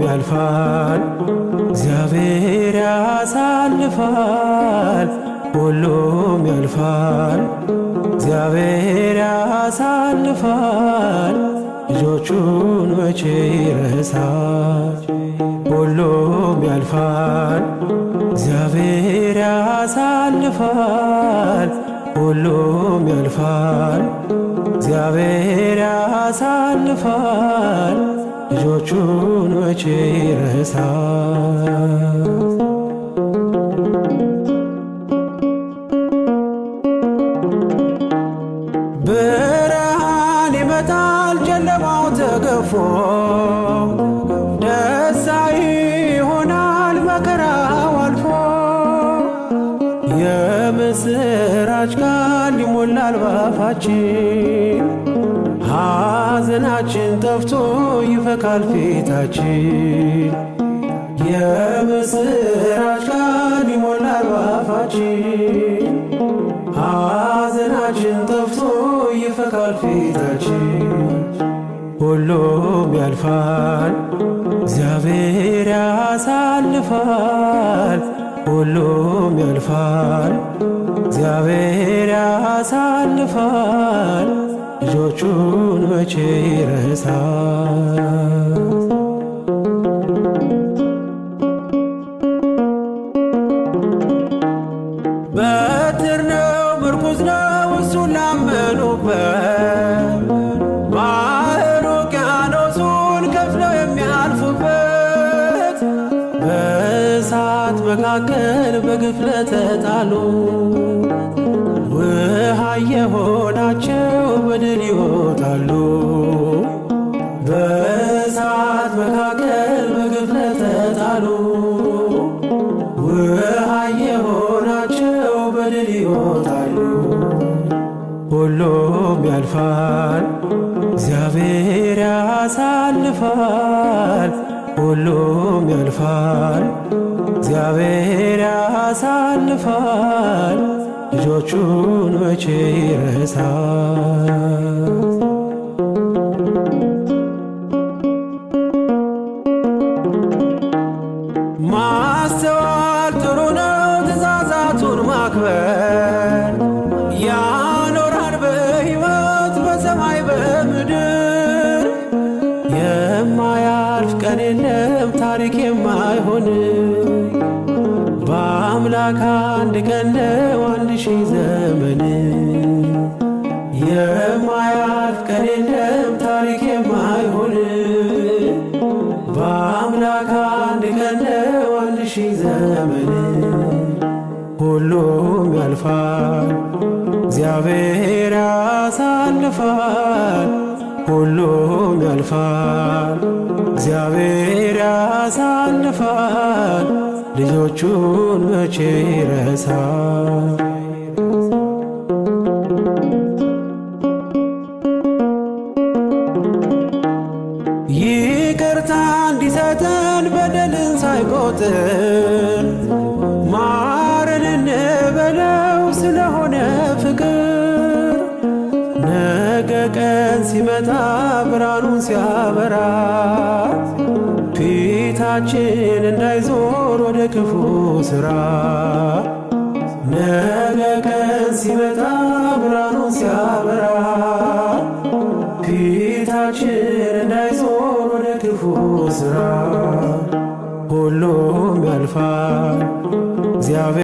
ያልፋል፣ እግዚአብሔር ያሳልፋል። ሁሉም ያልፋል፣ እግዚአብሔር ያሳልፋል። ልጆቹን መቼ ይረሳል? ሁሉም ያልፋል፣ እግዚአብሔር ያሳልፋል። ሁሉም ያልፋል፣ እግዚአብሔር ያሳልፋል። ልጆቹን መቼ ይረሳል? ብርሃን ይመጣል ጨለማው ተገፎ፣ ደስታ ይሆናል መከራው አልፎ። የምስራች ቃል ይሞላል ባፋችን፣ ሐዘናችን ጠፍቶ ይፈካል ፊታችን። የምስራች ቃል ይሞላል ባፋችን፣ ሐዘናችን ጠፍቶ ይፈካል ፊታችን። ሁሉም ያልፋል፣ እግዚአብሔር ያሳልፋል። ሁሉም ያልፋል፣ እግዚአብሔር ያሳልፋል። ልጆቹን መቼ ይረሳል? በትር ነው ምርኩዝ ነው እሱን ላመኑበት፣ ባህር ውቅያኖሱን ከፍለው የሚያልፉበት። በእሳት መካከል በግፍ ለተጣሉ ውሃ የሆናቸው በድል ይወጣሉ። በእሳት መካከል በግፍ ለተጣሉ ውሃ የሆናቸው በድል ይወጣሉ። ሁሉም ያልፋል፣ እግዚአብሔር ያሳልፋል። ሁሉም ያልፋል፣ እግዚአብሔር ያሳልፋል። ልጆቹን መቼ ይረሳል? ማስተዋል ጥሩ ነው፣ ትእዛዛቱን ማክበር ያኖራል በሕይወት በሰማይ በምድር። የማያልፍ ቀን የለም ታሪክ የማይሆን፣ በአምላክ አንድ ቀን ነው 1000 ዘመን። የማያልፍ ቀን የለም ታሪክ የማይሆን፣ በአምላክ አንድ ቀን ነው 1000 ዘመን። ሁሉም ያልፋል፣ እግዚአብሔር ያሳልፋል። ሁሉም ያልፋል፣ እግዚአብሔር ያሳልፋል። ልጆቹን መቼ ይረሳል? ይቅርታ እንዲሰጠን በደልን ሳይቆጥር ማረን እንበለው ስለሆነ ፍቅር። ነገ ቀን ሲመጣ ብርሃኑን ሲያበራ ፊታችን እንዳይዞር ወደ ክፉ ሥራ። ነገ ቀን ሲመጣ ብርሃኑን ሲያበራ ፊታችን እንዳይዞር ወደ ክፉ ሥራ። ሁሉም ያልፋል፣ እግዚአብሔር